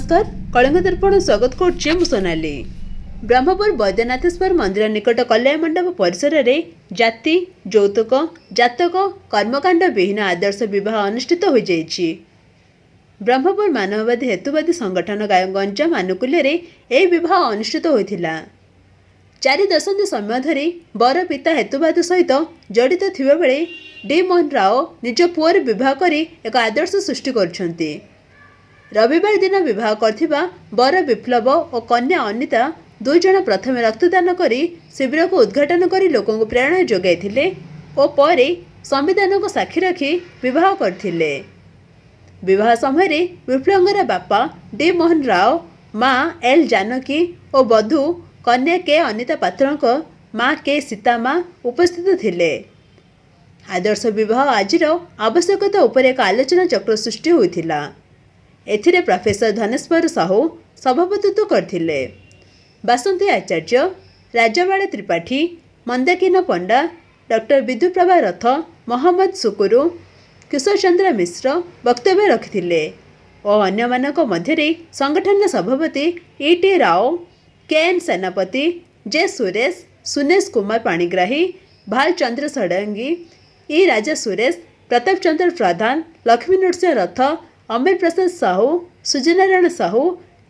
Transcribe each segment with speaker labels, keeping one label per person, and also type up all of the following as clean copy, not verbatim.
Speaker 1: ନମସ୍କାର, କଳିଙ୍ଗ ଦର୍ପଣ ସ୍ୱାଗତ କରୁଛି, ମୁଁ ସୋନାଲି। ବ୍ରହ୍ମପୁର ବୈଦ୍ୟନାଥେଶ୍ୱର ମନ୍ଦିର ନିକଟ କଲ୍ୟାଣ ମଣ୍ଡପ ପରିସରରେ ଜାତି, ଯୌତୁକ, ଜାତକ, କର୍ମକାଣ୍ଡ ବିହୀନ ଆଦର୍ଶ ବିବାହ ଅନୁଷ୍ଠିତ ହୋଇଯାଇଛି। ବ୍ରହ୍ମପୁର ମାନବବାଦୀ ହେତୁବାଦୀ ସଂଗଠନ ଗଞ୍ଜାମ ଆନୁକୂଲ୍ୟରେ ଏହି ବିବାହ ଅନୁଷ୍ଠିତ ହୋଇଥିଲା। 4 ଦଶନ୍ଧି ସମୟ ଧରି ବର ପିତା ହେତୁବାଦ ସହିତ ଜଡ଼ିତ ଥିବାବେଳେ ଡି ମୋହନ ରାଓ ନିଜ ପୁଅର ବିବାହ କରି ଏକ ଆଦର୍ଶ ସୃଷ୍ଟି କରିଛନ୍ତି। ରବିବାର ଦିନ ବିବାହ କରିଥିବା ବର ବିପ୍ଳବ ଓ କନ୍ୟା ଅନିତା ଦୁଇ ଜଣ ପ୍ରଥମେ ରକ୍ତଦାନ କରି ଶିବିରକୁ ଉଦ୍ଘାଟନ କରି ଲୋକଙ୍କୁ ପ୍ରେରଣା ଯୋଗାଇଥିଲେ ଓ ପରେ ସମ୍ବିଧାନକୁ ସାକ୍ଷୀ ରଖି ବିବାହ କରିଥିଲେ। ବିବାହ ସମୟରେ ବିପ୍ଳବଙ୍କର ବାପା ଡି ମୋହନ ରାଓ, ମା ଏଲ୍ ଜାନକୀ ଓ ବଧୂ କନ୍ୟା କେ ଅନିତା ପାତ୍ରଙ୍କ ମା କେ ସୀତାମା ଉପସ୍ଥିତ ଥିଲେ। ଆଦର୍ଶ ବିବାହ ଆଜିର ଆବଶ୍ୟକତା ଉପରେ ଏକ ଆଲୋଚନା ଚକ୍ର ସୃଷ୍ଟି ହୋଇଥିଲା। ଏଥିରେ ପ୍ରଫେସର ଧନେଶ୍ୱର ସାହୁ ସଭାପତିତ୍ୱ କରିଥିଲେ। ବାସନ୍ତୀ ଆଚାର୍ଯ୍ୟ, ରାଜବାଳା ତ୍ରିପାଠୀ, ମନ୍ଦାକିନ ପଣ୍ଡା, ଡକ୍ଟର ବିଦ୍ୟୁପ୍ରଭା ରଥ, ମହମ୍ମଦ ସୁକୁରୁ, କିଶୋର ଚନ୍ଦ୍ର ମିଶ୍ର ବକ୍ତବ୍ୟ ରଖିଥିଲେ ଓ ଅନ୍ୟମାନଙ୍କ ମଧ୍ୟରେ ସଂଗଠନର ସଭାପତି ଇ ଟି ରାଓ, କେ ଏନ୍ ସେନାପତି, ଜେ ସୁରେଶ, ସୁନେଶ କୁମାର ପାଣିଗ୍ରାହୀ, ଭାଲଚନ୍ଦ୍ର ଷଡ଼ଙ୍ଗୀ, ଇ ରାଜା ସୁରେଶ, ପ୍ରତାପ ଚନ୍ଦ୍ର ପ୍ରଧାନ, ଲକ୍ଷ୍ମୀ ନୃସିଂହ ରଥ, ଅମୀର ପ୍ରସାଦ ସାହୁ, ସୂର୍ଯ୍ୟନାରାୟଣ ସାହୁ,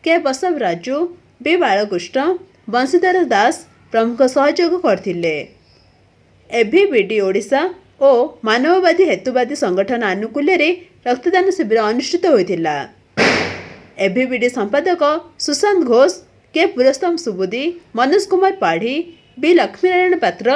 Speaker 1: କେ ବସବ ରାଜୁ, ବି ବାଳକୃଷ୍ଣ, ବଂଶୀଧର ଦାସ ପ୍ରମୁଖ ସହଯୋଗ କରିଥିଲେ। ଏଭିବିଡି ଓଡ଼ିଶା ଓ ମାନବବାଦୀ ହେତୁବାଦୀ ସଂଗଠନ ଆନୁକୂଲ୍ୟରେ ରକ୍ତଦାନ ଶିବିର ଅନୁଷ୍ଠିତ ହୋଇଥିଲା। ଏଭିବିଡି ସମ୍ପାଦକ ସୁଶାନ୍ତ ଘୋଷ, କେ ପୁରୁଷୋତ୍ତମ ସୁବୁଦ୍ଧି, ମନୋଜ କୁମାର ପାଢ଼ୀ, ବି ଲକ୍ଷ୍ମୀନାରାୟଣ ପାତ୍ର,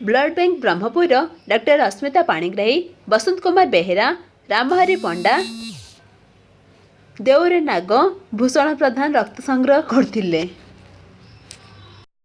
Speaker 1: ବ୍ଲଡ୍ ବ୍ୟାଙ୍କ ବ୍ରହ୍ମପୁରର ଡକ୍ଟର ଅସ୍ମିତା ପାଣିଗ୍ରାହୀ, ବସନ୍ତ କୁମାର ବେହେରା, ରାମହରି ପଣ୍ଡା, ଦେଉରେ ନାଗ, ଭୂଷଣ ପ୍ରଧାନ ରକ୍ତ ସଂଗ୍ରହ କରିଥିଲେ।